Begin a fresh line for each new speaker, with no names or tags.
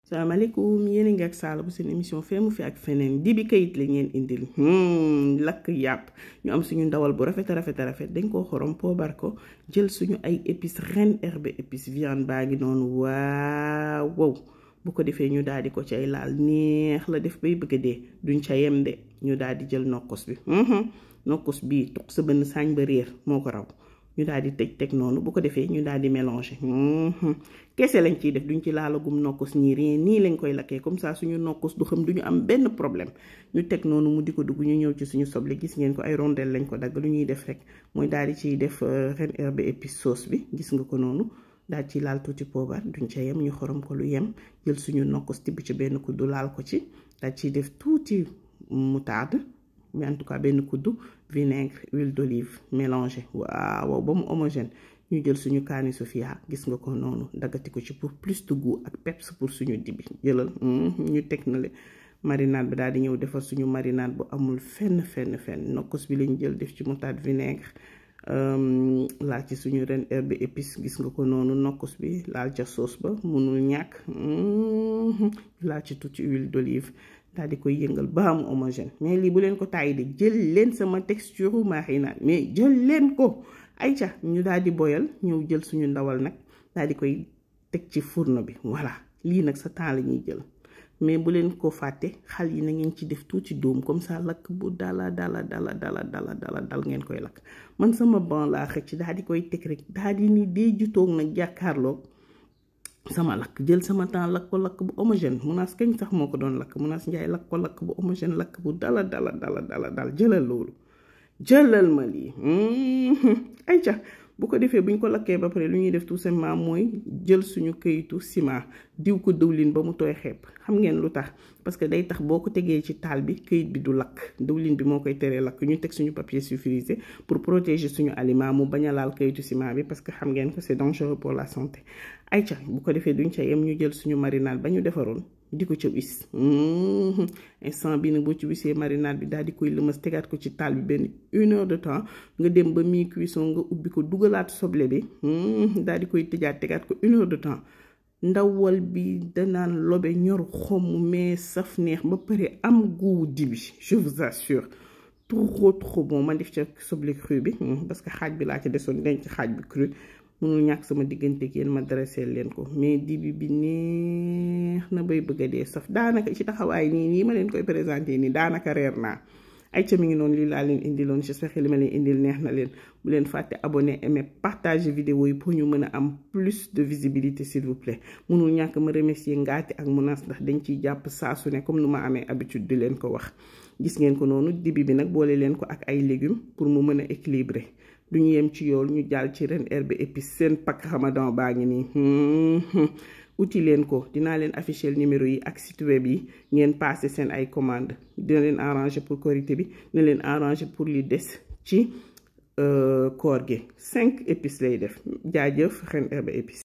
salaamaaleykum yéen a ngi ak Saala bu seen émission Femme fi ak feneen dibi kayit la ngeen indil lakk yàpp ñu am suñu ndawal bu rafet dañ koo xorom poobar ko jël suñu ay épices Reen Herbes épices viande baa ngi noonu waaw bu ko defee ñu daal di ko cay laal neex la def bay bëgg a dee duñ ca yem de ñu daal di jël nokkos bi nokkos bii tuq sa bënn saañ ba réer moo ko raw ñu daal di teg noonu bu ko defee ñu daal di mélanger kese lañ ciy def duñ ci laalagum nokkos nii rien nii lañ koy lakkee comme ça suñu nokkos du xam duñu am benn problème ñu teg noonu mu di ko dugg ñu ñëw ci suñu soble gis ngeen ko ay rondelle lañ ko dagg lu ñuy def rek mooy daal di ciy def Reen Herbes épices sauce bi gis nga ko noonu daal ci laal tuuti poobar duñ ca yem ñu xorom ko lu yem jël suñu nokkos tibb ci benn kuddu laal ko ci daal ciy def tuuti moutarde mais en tout cas benn kuddu vinaigre huile d'olive mélangé waaw ba mu homogène ñu jël suñu kaani sofia gis nga ko noonu daggati ko ci pour plus de goût ak peps pour suñu dibi jëlal ñu teg na le marinade bi daal di ñëw defar suñu marinade bu amul fenn nokkos bi lañ jël def ci moutarde vinaigre laal ci suñu Reen Herbes épices gis nga ko noonu nokkos bi laal ca sauce ba munul ñàkk laal ci tuuti huile d'olive daal di koy yëngal ba mu homogène mais lii bu leen ko tàyyi de jël leen sama texture marinade mais jël leen ko ayca ñu daal di boyal ñëw jël suñu ndawal nag daal di koy teg ci fourneau bi voilà lii nag sa temps la ñuy jël mais bu leen ko fàtte xal yi na ngeen ci def tuuti dóom comme ça lakk bu dal ngeen koy lakk man sama ban laa xëcc daal di koy teg rek daal di ni dee jutoog nag jàkkaarloog sama lakk jël sama temps lakk ko lakk bu homogène munaas kañ sax moo ko doon lakk munaas njaay lakk ko lakk bu homogène lakk bu dal jëlal loolu jëlal ma lii ayca bu ko defee buñ ko lakkee ba pare lu ñuy def tout simplement mooy jël suñu këyitu ciment diw ko dëwlin ba mu tooy xepp xam ngeen lu tax parce que day tax boo ko tegee ci taal bi këyit bi du lakk dëwlin bi moo koy teree lakk ñu teg suñu papier sulfurisé pour protéger suñu aliment mu bañ a laal këyitu ciment bi parce que xam ngeen ko c'est dangereux pour la santé ayca bu ko defee duñ ca yem ñu jël suñu marinade ba ñu defaroon di ko ca wis instant bi nag boo ci wisee marinade bi daal di koy lëmas tegaat ko ci taal bi benn 1 heure de temps nga dem ba mi-cuisson nga ubbi ko dugalaat soble bi daal di koy tëjaat tegaat ko 1 heure de temps ndawal bi danaan lobe ñor xomm mais saf neex ba pare am goût dibi je vous assure trop bon man def ca soble cru bi parce que xaaj bi laa ca desoon denc xaaj bi cru mënul ñàkk sama diggante ak yéen ma dressé leen ko mais dibi bi neex na bay bëgg a dee saf daanaka ci taxawaay nii ma leen koy présenté nii daanaka reer naa ay ca mi ngi noonu lii laa leen indiloon j'espère que li ma leen indil neex na leen bu leen fàtte abonné aimer partager vidéo yi pour ñu mën a am plus de visibilité s'il vous plaît mënul ñàkk ma remercier Ngaati ak Munaas ndax dañ ciy jàpp saa su ne comme nu ma amee habitude di leen ko wax gis ngeen ko noonu dibi bi nag boole leen ko ak ay légumes pour mu mën a équilibrer du ñu yem ci yool ñu jàll ci Reen Herbes épices seen pack ramadan baa ngi nii uti leen ko dinaa leen afficher numéro yi ak site web yi ngeen passé seen ay commande dina leen arranger pour korité bi dina leen arranger pour li des ci koor gi 5 épices lay def jaajëf Reen Herbes épices